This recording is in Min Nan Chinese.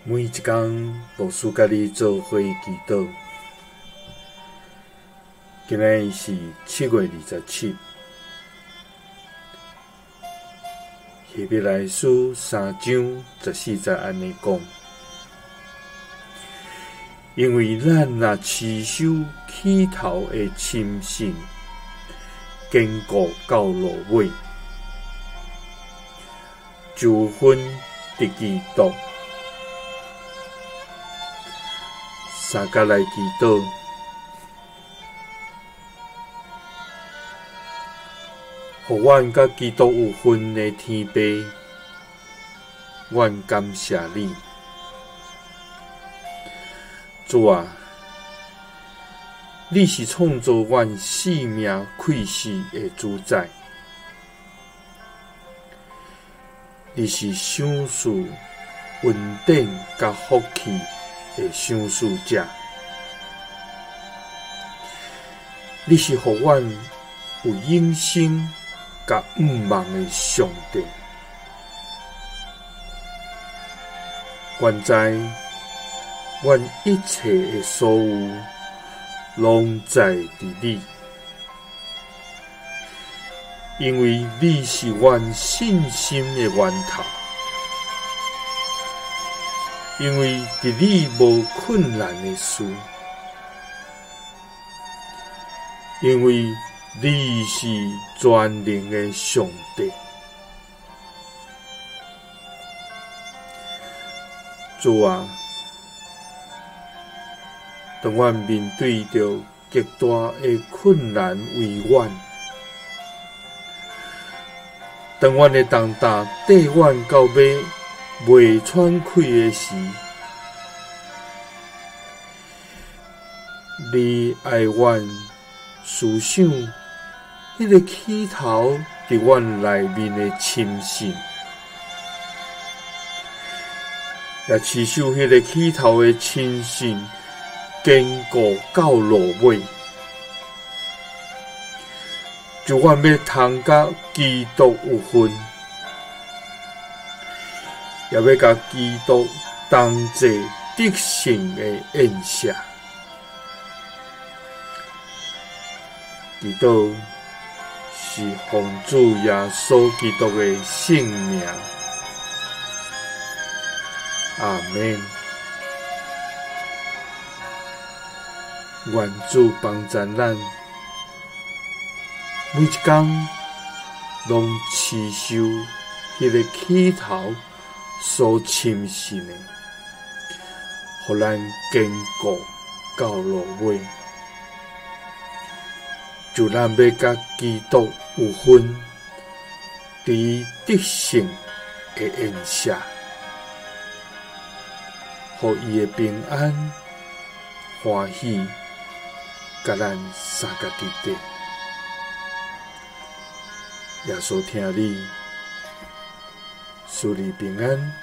每一工，牧师佮你做伙祈祷。今仔日是7月27，希伯来书3章14节按呢讲：因为咱若持守起头的深信，坚固到落尾，就有份伫基督。三佮来祈祷，予阮佮基督有份的天父，阮感谢你，主啊，你是创造阮生命气息的主宰，你是赏赐恩典佮福气的赏赐者，你是予阮有永生佮向望的上帝。阮知，阮一切的所有，拢在伫你，因为你是阮信心的源头。因为伫你无困难的事，因为你是全能的上帝。主啊，当阮面对著极大的困难危险，当阮的重担缀阮到尾袂喘气的时，你爱阮思想彼个起头伫阮内面的深信，也持守彼个起头的深信，坚固到落尾，就阮欲通佮基督有份，也欲共基督同齐得胜的宴席。祈祷是奉主耶稣基督的圣名，阿们。愿主帮助咱，每一工拢持守彼个起头所深信的，予咱坚固到落尾。就咱欲佮基督有份，伫得胜的宴席，予伊的平安、欢喜，佮咱相佮伫底。耶稣疼你，赐你平安。